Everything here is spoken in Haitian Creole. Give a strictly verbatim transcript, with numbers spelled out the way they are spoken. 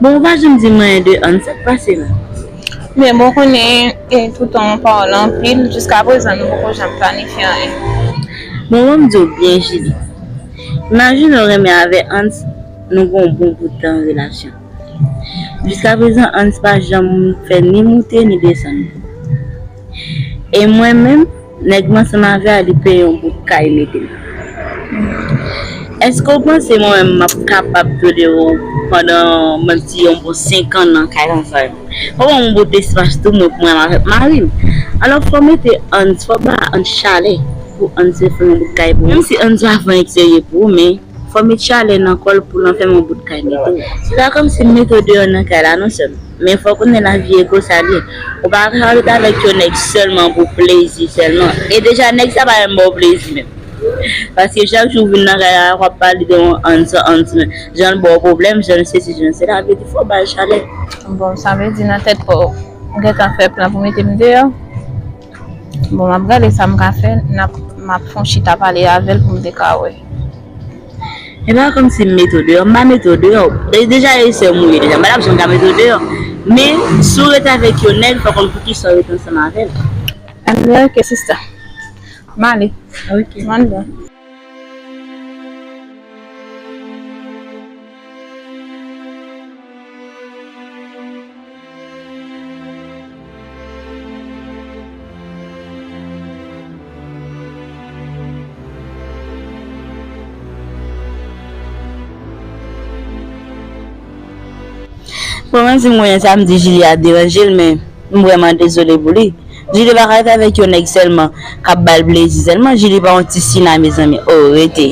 Bon, ou pa janm di m anyen de Hans, sa k pase la? Men bon, konnen, e, toutan w pale anpil, jiskaprezan nou poko janm planifye anyen. Bon, ban m di w byen, Julie. Imajine w renmen avè Hans, nou gen yon bon bout tan an relasyon. Jiskaprezan, Hans pa janm fè ni moute ni desann. E mwen menm, nèg m ansanm avè a, li peye yon bout kay mete m. Èske w panse mwen menm m ap kapab tolere w pandan, menm si yon bon senk an nan kay ansanm? Fò ban m yon bout espas tou mwen pou mwen avèk mari m. Alò, fò mete Hans, fò ba Hans chalè pou Hans refè yon bout kay pou mwen. Menm si Hans pa fè anyen ki serye pou ou, men fò met chalè nan kò l pou l anfèm yon bout kay mete w. Se pa kòmsi m mete w deyò nan kay la non sè m. Men fò w konnen lavi e konsa l ye. Ou pa ka ret avèk yon nèg sèlman pou plezi sèlman. E deja nèg sa pa menm ba w plezi menm. Paske chak jou w vin nan kay la, w ap pale de yon Hans, Hans, men jan l ba w pwoblèm, jan l sesi, jan l sela, vle di fò w ba l chalè. Bon, sa vle di nan tèt pa w, ou gentan fè plan pou mete m deyò? Bon, m ap gade sa m ka fè, n ap, m ap fè yon chita pale avè l pou m te ka wè. E pa kòmsi m mete w deyò, m pa mete w deyò. De-, deja e sè m ou ye deja, m pa t ap janm ka mete w deyò. Men, si w ret avèk yon nèg, fò w konn poukisa w ret ansanm avè l. Anben, ok, sista. M ale. Ok. M anndan. Bon, mwen di m konnen sa m di Julie a deranje l, men m vrèman dezole pou li. Julie pa ka ret avèk yon nèg sèlman k ap ba l plezi sèlman. Julie pa yon ti sina, mezanmi. Oh, rete.